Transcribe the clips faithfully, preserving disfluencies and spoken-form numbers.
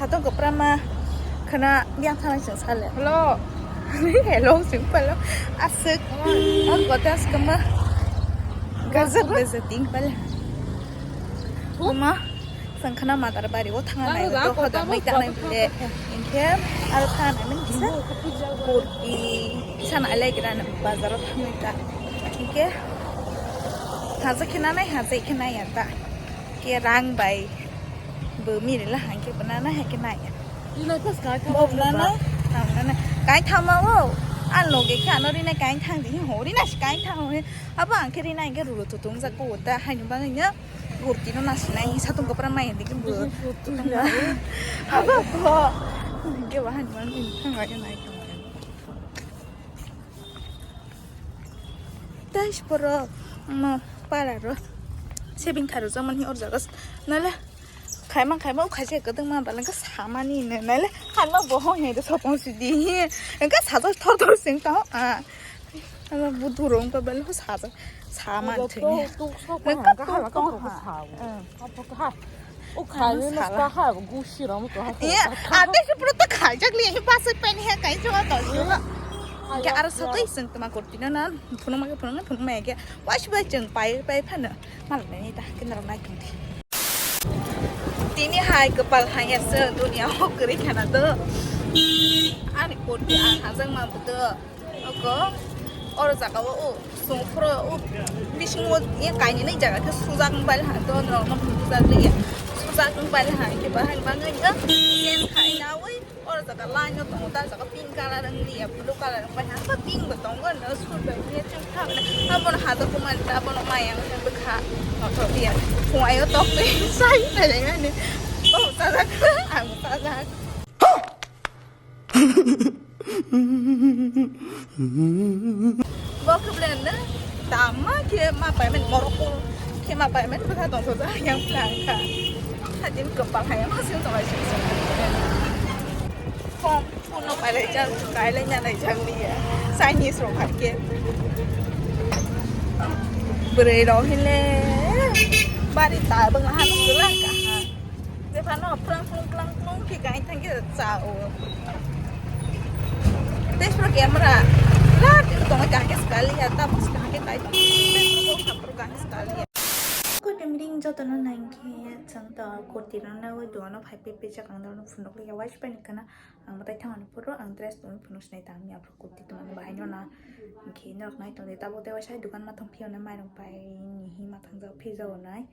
Atong kwprama khana biyang thana chwng sale. Hello. Hello, chwng palo. Aswk. Ang kota skama. Gajak beja ting pala. Kuma, chwng khana madar bari o thangna nai. Ang to hoda kota mai ta nai bole. Inkhe, al thana min kisa. Kurti. San alai kira na bazar o thangna ta. Inkhe. Haja khina nai, haja khina ya ta. Ke rang bai. Bo miri la hangke banana hangke nai. Rinai pas kai thang. Bo banana, banana. Kai thang ma o. An loge kha no rinai kai thang di ho. Rinai si kai thang ho. Abo hangke rinai hangke rulo tutung jak ko ta hai no bang nya. Gurti no nasi nai satung kopra mai handi ke bo. Abo ko. Hangke ba han bang thang ga nai. Tei siporo mo para ro. Sebing tharo jamani or jagas. Nale. Khaima khaima ukhaise kwdwng ma bale ka samani ne nale hanma bohong he de sopong sidi he ka sajo thor thor sing ta a. Ama budu rong ka bale ho sajo saman thini. Tuk sok ma ka hala ka ha. Apa ka ha? O khaini no ka ha gusi ram to ha. Iya, ate se pura ta khaijak li he pasai pen he kai jo ta jo. Ke aro sa tai sing tama kortina na phunuma ke phunuma phunuma ke. Wasibai chwng pai pai phano malai ta kinaro nai tongdi. Tini hai kwpal haya se dunia o kwrwi khana do. Ani kurti ang hajak ma budo. Oko oro jaga o o sung phro o bising o ye kaini nai jaga khe sujak bal ha do no no sujak liya. Sujak bal ha ke bahai mangai ya. Yen khai na oi. Oro jaga line no tongo ta jaga pink color wng liya blue color wng pai ha pink bo tongo no sur bai ni chwng kha bana ha bono ha do kuman ta bono maya wng bwkha no to liya phung ayo tok twi sai sai lai ani bo sajak ang sajak. Bo khe ble ne dama khe ma payment morok ko khe ma payment bwkha tong thok yang phlang kha. Hadin kwpal haya ma sing tong lai sing sing. Phone phone no pailai jak kailai na nai jak liya. Chinese rok hai khe. Bwrwi rok hile bari ta bwkha ha no kwlak kha. Jephano plang plung plang plung khe kai thang khe cha o. Tei sro camera la twi tongo kaham khe swkali ya, tamo swkang khe tai tongo. Tei sro kok thang phuru kaham khe swkali ya. Good evening jotono nang khe chwng to kurti rok naiwi duano phai pe pe chakang dorno phunuk ya wai spai ni kana ang mwtai thangmani phuru ang dress tongwi phunuk sinai tang ya phuru kurti tongmani bahai no na khe norok nai tongdi tabuk tei waisa dukan ma thang phiyoknai mairung pai ni hima thangjak phirjak nai.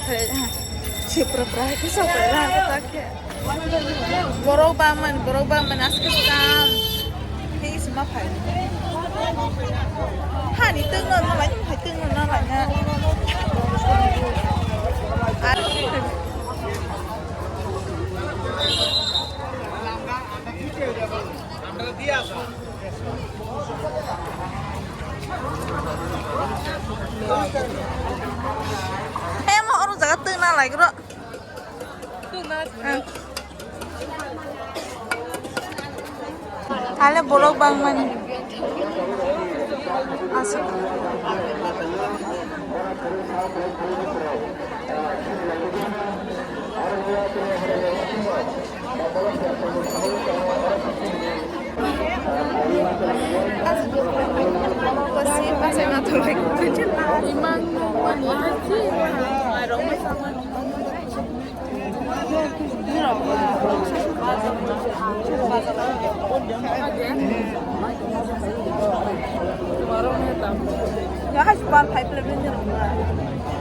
Sipra prai ke sa prai la ta ke. Borok bangman, borok bangman aske sam. Hei sima phai. Hani tengno no lai, hai tengno no lai na. Ar Emo oro jaga twi na lai gro. Ale borok bangmani. Aswk.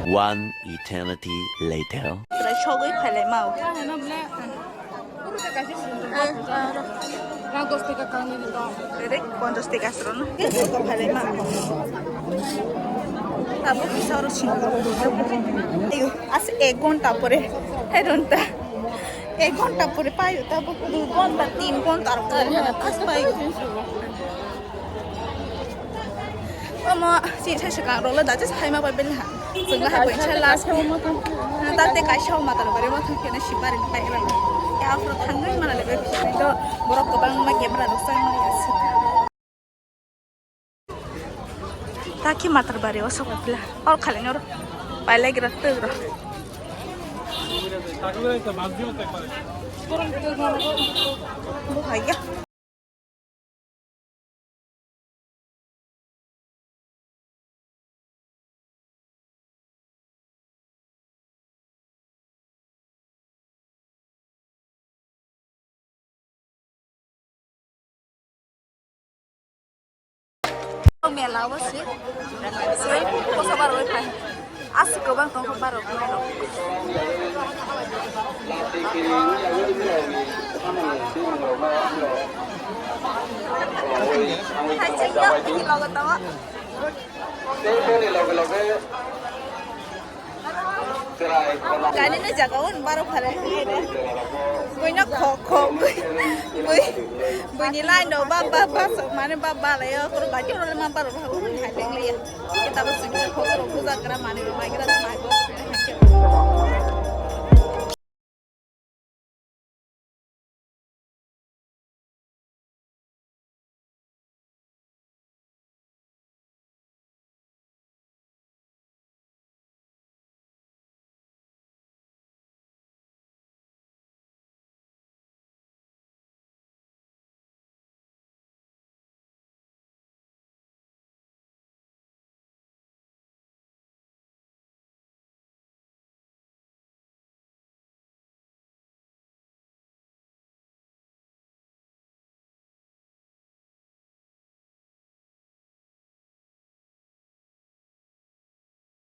One eternity later. Try sogwi phailai mau. Direct ponchash taka aswrwng no. Phailai ma. Tabuk kisa oro sing. Ayo, as ek ghonta pore. Hai ghonta. Ek ghonta pore payo tabuk. Dui ghonta, tin ghonta aro kar. As payo. Omo, si sai swkang rok le da just hai ma bai bini ha. Chwng le hai bai sa last. Tate kaisa o mata rok bai ma thang khe na si bari pai ra. Ya afro thang nai mana le bai do borok kwbang ma camera rok sai ma ya si. Ta ki matar bari o sok pla. Or khale nor. Pai lai gra tw gra. Bo hai ya. Mela o se, se kosa baroi phai. Aswk kwbang tongkha barok mai rok. Hai chwng nok tini logo tongo. Kani ni jaga o baro phare. Buino kho kho bui bui buini line no ba ba ba sok mane ba ba lai yo koro gati ro ma baro ba hai leng lai ya. Kita bo sing kho kho buja kra mane mai kra mai bo.